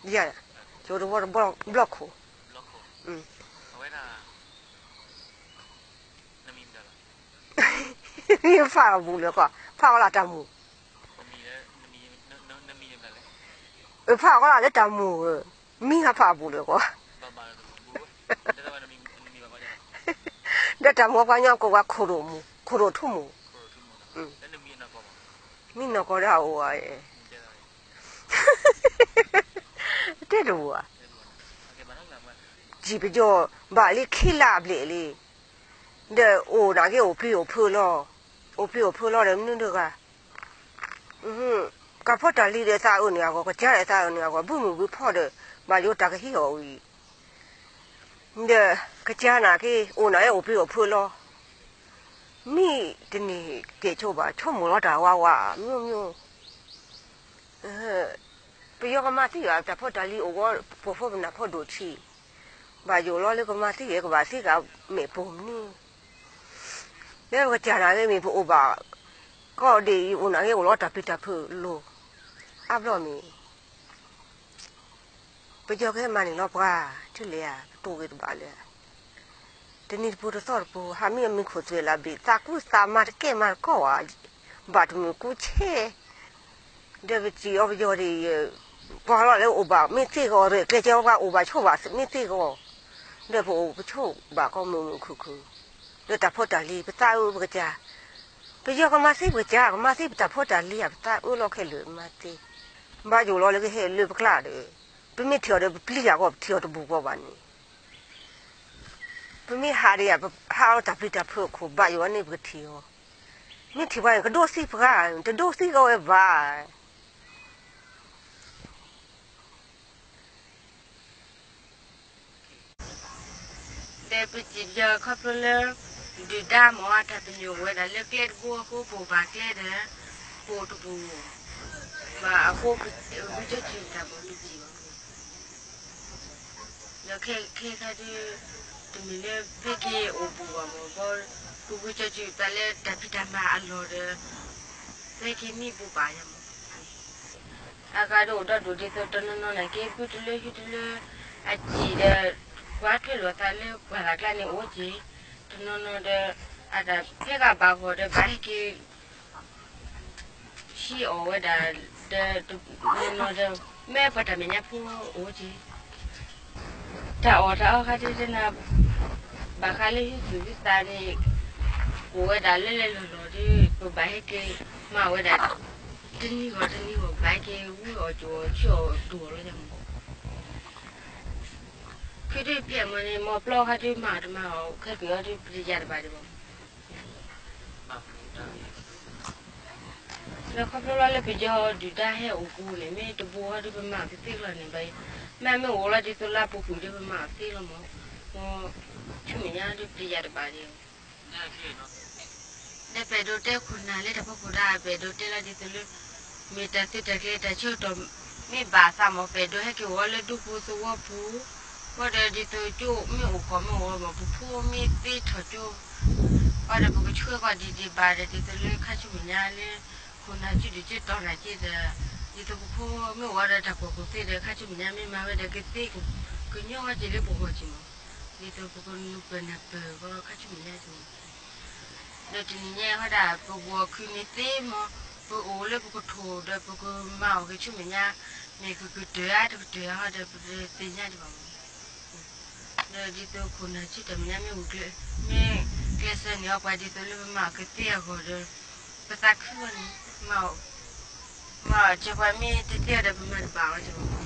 ယၤ, ယအိၣ်တဝီတဘျီၣ်ခိၣ်, မ့ၢ်ဖးအပူၤလၢၤကီး, ဖးအီၣ်လၢတၢ်မူၤ, ဖးအီၣ်လၢတၢ်မူၤဧၢ, မ့ၢ်ဟးဖးအပူၤလၢၤကီး, ဒီးတၢ်မူၤပှၤကညီကိးဝဲခိၣ်ဒိၣ်မူၤ, ခိၣ်ဒိၣ်ထူမူၤ, မ့ၢ်နီၢ်ကီၢ်ဒီးအအိၣ်ဧါ, တဲတဝါ, စံၣ်ပယီၤဘၣ်လံခံလါဘျဲၣ်လံ, ဒီးအိၣ်နာ်က့အိၣ်ပျံၤအိၣ်ဖုးလီၤ, အိၣ်ပျံၤအိၣ်ဖုးလီၤဒီးမနုၤဒုးဂၤ, ကးဖီတၢ်လံဒီးသးအုးန့ၢ်အဂီၢ်, ကစၢ်ဒီးသးအုးန့ၢ်အဂီၢ်, ဘုမုၢ်ဘုဖီဒီး ဘၣ်ယိၤတၢ်ကဟံးအီၤဝံၤ ဒီးကစၢ်နာ်က့ အိၣ်နာ်က့အိၣ်ပျံၤအိၣ်ဖုးလီၤ, မ့ၢ်တန့ၢ်ကဲၣ်ဆိဘၣ် ဆိကမိၣ်လီၤတၢ်ဝါဝါ မျိုးမျိုး, ပယီၤကမၤသံဘၣ် တၢ်ဖီတၢ်လံအိၣ်ဂီၢ် ပှၤဖိပနၢ်ဖိဒိၣ်ထံး, ဘၣ်ယိၣ်လီၤလၢကမၤသံဂ့ၤ ကဘၣ်သံဂ့ၤမ့ၢ်ပိၢ်မနုၤ, လၢပကစၢ်နာ်က့မ့ၢ်ပအိၣ်ဘၣ် ကီၢ်ဒ့ၣ်အံၤအိၣ်နာ်က့အိၣ်လီၤတၢ်ပျံၤတၢ်ဖုးလိၤ, အါဘျီမ့ၢ် ပယီၤကဟဲမၤန့ၢ်လီၤပှၤ ထံၣ်လဲၣ်ဧါ ပတိၢ်ဂ့ၤတဘၣ်လၢ တနံၤတပူၤတသီတပူၤ ဟးမံအမံၤခိၣ်သွဲၣ်လၢဘ့ၣ် သးကူသးမၤတကဲမၤတကီဘၣ်, ဘၣ်တမုာ်ကူဆဲး, ဒီးပစံၣ်အီၤပယီၤဒ်အံၤ, ပှၤလီၤလၢအိၣ်ဘၣ်မ့ၢ်သ့ဂီၢ် ရဲၣ်ကျဲၤကဲပှၤအိၣ်ဘၣ်ဆိးဘၣ်မ့ၢ်သ့ဂီၢ်, ဒီးပအိၣ်ပဆိးဘၣ်ကီမုာ်မုာ်ခုၣ်ခုၣ်, ဒီးတၢ်ဖီတၢ်လံၤ ပသးအုးပကစၢ်, ပယီၤကမၤသံပကစၢ် ကမၤသံပတၢ်ဖီတၢ်လံၤဧါ ပသးအုးလီၤခဲလၢာ်မၤသ့, ဘၣ်ယိၣ်လီၤလၢကဟဲလၢပကျါဒီး, ပမ့ၢ်ထံၣ်အီၤဒီးပပျံၤယၤဂီၢ် ပထံၣ်အီၤတဘူးဂီၢ်ဘၣ်န့ၣ် ပမ့ၢ်ဟးဒီးယၤ ပဟးလီၤတၢ်ပျံၤတၢ်ဖုးအခိၣ် ဘၣ်ယိၣ်အန့ၣ်ပကထံၣ်အီၤ, မ့ၢ်ထံၣ်ပှၤန့ၣ် ကဒိးသံပှၤ, တဒိးသံကီးဝဲဘၣ်. ဒီးပစံၣ်ပယီၤခီဖျိလၢ ဒုၣ်ဒါမ့ၢ်အတၢ်ပညိၣ်ဝဲဒၣ်လၢကျဲတဘိအဃိ ပအိၣ်ဘၣ်ကျဲဒီး ပအိၣ်တပူၤဘၣ်အဃိ ပဂုာ်ကျဲးစၢးတၢ်မၤပစံၣ်ဘၣ် ဒီးခဲခဲခါဒုး တမ့ၢ်လၢဖဲက့ၤအိၣ်ဘူးဘၣ်မ့ၢ်ဘီ, ပဂုာ်ကျဲးစၢးတၢ်လၢတၢ်ဖံးတၢ်မၤအလီၢ်ဒီး ဖဲက့ၤမံပူၤဘၣ်ယၤမ့ၢ်, အဂၤဒီးအိၣ်ဒီးဒိၣ်ဒ်သိးတနီၤနီၤန့ၣ်က့ ဘုတလၢဟုတလၢ အစံၣ်ဒီး ကွၢ်ထွဲလိာ်သးလၢပှၢ်လၢ်ကျါန့ၣ်အိၣ်က့ၤ, တနီၤနီၤဒီး အတၢ်ဖဲဂၤဘၣ်ဂီၢ်ဒီးဘၣ်ဟဲက့ၤ ဟံးအီၣ်ဝဲဒၣ် ဒီးတနီၤနီၤဒီး မ့ၢ်ပှၤတၢ်မဲာ်ညါဖိအိၣ်က့ၤ, တၢ်အီၣ်တၢ်အီခါဒ်တနၤ ဘၣ်ဃးလၢဟံးသူၣ်ဟံးသးန့ၣ် အိၣ်ဝဲဒၣ်လၢလဲၤလီၢ်လီၢ်ဒီး ပဘၣ်ဟဲက့ၤမၤဝဲဒၣ် တနံၤဂီၢ်တနံၤဂီၢ် ဘၣ်ဟဲက့ၤဝံအီၣ်ကၠီအီၣ်ဆူအီၣ်ဒိၣ်အီၣ်လီၤယၤမ့ၢ် ခုဒုးဖဲအမ့ၢ်န့ၣ် မ့ၢ်ပျီခါဒုးမၤတမၤအီၤ ခဲက့ၤအီၤဒုးပတယၤတဘၣ်ဒံးဘၣ်မ့ၢ် လၢခီဖျိလၢလၢပယီၤဒုၣ်ဒါဟဲအိၣ်ပူၤန့ၣ် မ့ၢ်တဘိဟီဒုးပမၤအီၤကသ့လီၤန့ၣ်ဘၣ်, မ့မ့ၢ်အိၣ်လီၤဒ်သိးလၢအပူၤကွံာ်ဒုးပမၤအီၤသ့လီၤမ့ၢ်, မ့ၢ်ဆူမဲာ်ညါဒုးပတယၤတဘၣ်ဒံး ဒီးပအဲၣ်ဒိးတဲခိၣ်နၢ်လၢတၢ်ဖီခိၣ်ဒၣ် ပအဲၣ်ဒိးတဲလီၤဒ်သိးလၢ မ့ၢ်တၢ်သုးတၢ်ကျဲၤတၢ်ဆၢကတီၢ် မ့ၢ်ဘၣ်သးမ့ၢ် ပအဲၣ်ဒိးဟဲက့ၤအိၣ်လၢဒူပူၤသဝီပူၤ, ဃီဒီးဒ်သိးကၠိမ့ၢ်အိၣ်ကီၢ်မ့ၢ်အိၣ်မ့ၢ် ပဖိမ့ၢ်သ့ထီၣ်ကၠိ, ဃီဒီးပကဆှၢကီၢ်ဒံးဒံးဘၣ်ဒီး ဒ်သိးလၢခါဆူမဲာ်ညါလၢ ခိၣ်နၢ်စုဒုးကၠ့တီနၢ်က့ဒီး ဒ်သိးပဖိမ့ၢ်အိၣ်ဒီးတၢ်ကွၢ်ကူၣ်သ့ဒီး ခါဆူမဲာ်ညါမ့ၢ်မၤဝဲဒီးကသ့ ကညီက့ၤလၢပဂီၢ်က့ၤမ့ၢ်, ဒ်သိးပကနုာ်ပၢၢ်နၢ်ပၢၢ်ကီခါဆူမဲာ်ညါက့ၤမ့ၢ် ဒီးတနံၤညါအံၤဃီဒၣ် ပဂီၢ်ခုၣ်မ့ၢ်သ့မ့ၢ် ပအိၣ်လၢပကထိၣ်ဒီးပကမၤအီၤက့ၤဆူမဲာ်ညါ မ့ၢ်ကကတၢၢ်ဧါတကတၢၢ်ဧါဃီဒီး ပတသ့ၣ်ညါဒံးဘၣ်မ့ၢ်, ဒီးဒ်သိးခိၣ်နၢ်စုတၢ်မဲာ်ညါမ့ၢ်ဂုာ်ကျဲး မ့ၢ်ကျဲးစၢးန့ၢ်အီၤပှၤဒ်သိးလၢပမၤအီၤကသ့အဂီၢ်ဒီး ပသးခုအီၤန့ၣ် မၤအီၤ မၤအီၤက့ၤပှၤမ့ၢ်တသ့အီၤဒီးပမၤတဘၣ်အီၤက့ၤ